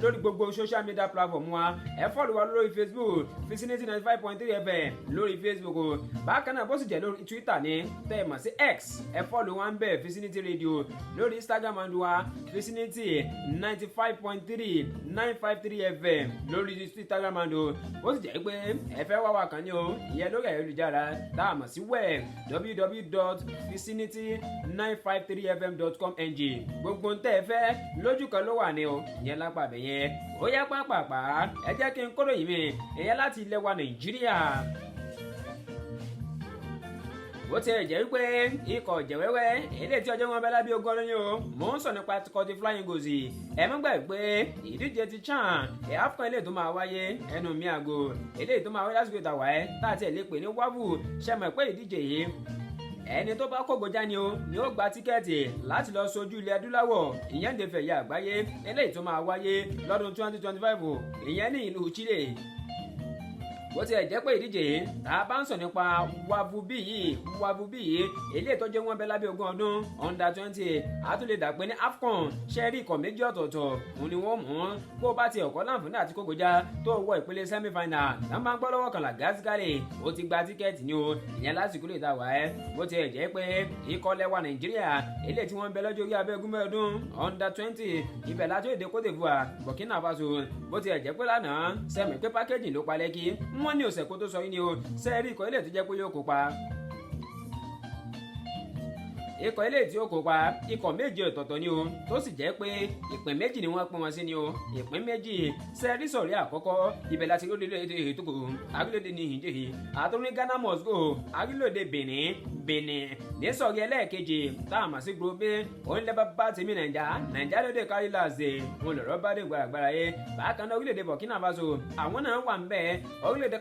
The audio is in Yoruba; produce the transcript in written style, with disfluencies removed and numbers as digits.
Lórí gbogbo social media platform wa, ẹ follow wa lórí Facebook, Vicinity 95.3 FM lórí Facebook o. Bákan náà, bó sì jẹ́ lórí Twitter ní tẹ́ ẹ mọ̀ sí X, ẹ follow wa ń bẹ̀, Vicinity Radio. Lórí Instagram and wa, Vicinity 95.3, 953 FM lórí Instagram and o. Bó sì jẹ́ pé ẹ fẹ́ wá wa kàn ní o, ìyẹn lórí ayélujára tá a mọ̀ sí web, www.vicinity953fm.com ng. Gbogbo ń tẹ́ ẹ fẹ́ lójú kan ló wà ní o, ìyẹn lápá abẹ yẹn. Ó yá, pápápá, ẹ jẹ́ kí n kóró yìí mi, ìyẹn láti ilẹ̀ wa Nàìjíríà. Bó tiẹ̀ jẹ́ wípé ikọ̀ jẹ̀wẹ́wẹ́ eléyìí tí ọjọ́ wọn bẹ lábẹ́ 20 ọdún ni o, mò ń sọ nípa ti Flying Eagles. Ẹ má gbàgbé pé ìdíje ti CHAN, ẹ̀ AFCON eléyìí tó máa wáyé, ẹnu mi àgò, eléyìí tó máa wáyé lásìkò ìtàwá ẹ̀ tá a tiẹ̀ lè pè ní WAFU. Ṣe mọ̀ pé ìdíje yìí, ẹni tó bá kógojá ni o ni ó gba ticket láti lọ sojú ilẹ̀ adúláwọ̀, ìyẹn ní ife ẹ̀yẹ àgbáyé eléyìí tó máa wáyé lọ́dún 2025, ìyẹn ní ìlú Chile. Bó tiẹ̀ jẹ́ pé ìdíje yìí, tá a bá ń sọ nípa WAFU B yìí, WAFU B yìí, eléyìí tó jẹ́ wọ́n bẹ lábẹ́ 20 ọdún, under 20, a tún lè dà pé ní AFCON. Ṣe rí, ikọ̀ méjì ọ̀tọ̀ọ̀tọ̀ òun ni wọ́n mú. Bó bá ti ọ̀kọ́ láǹfààní àti kókojá tó wọ ìpele semi final, tá máa ń gbọ́ lọ́wọ́ kan làgásíkálẹ̀, ó ti gba ticket ní o, ìyẹn lásìkò lè ta wá ẹ́. Bó tiẹ̀ jẹ́ pé ikọ̀ lẹ́wà Nàìjíríà eléyìí tí wọ́n ń bẹ lọ́jọ́ orí abẹ́ 20 ọdún, under 20, ibẹ̀ láti èdè Cote d'Ivoire, Burkina Faso. Bó tiẹ̀ jẹ́ pé lánàá sẹ́mi pé pákéjì ló palẹ̀ kí wọ́n ní ọ̀sẹ̀ kó tó sọ yín ni o. Sẹ́ẹ̀rí ikọ̀ ilé tó jẹ́ pé yóò kópa, ikọ̀ ilé tí ó kópa, ikọ̀ méje ọ̀tọ̀ọ̀tọ̀ ni o, tó sì jẹ́ pé ìpín méjì ni wọ́n pín wọn sí ni o, ìpín méjì. Sẹ́ẹ̀rí sọ̀rí àkọ́kọ́, ibẹ̀ láti orílẹ̀-èdè Togo, orílẹ̀-èdè Niger, àtúní Ghana must go, orílẹ̀-èdè Benin. Ní sọ̀rí ẹlẹ́ẹ̀kejì tá a mọ̀ sí group B, onílẹ̀ bá tèmi Nàìjà, Nàìjà lóde kárí láàzè wọn lọ̀rọ̀ bá dé gbàràgbàrà yé. Bákan náà, orílẹ̀-èdè Burkina Faso, àwọn náà wà ń bẹ̀, orílẹ̀-èdè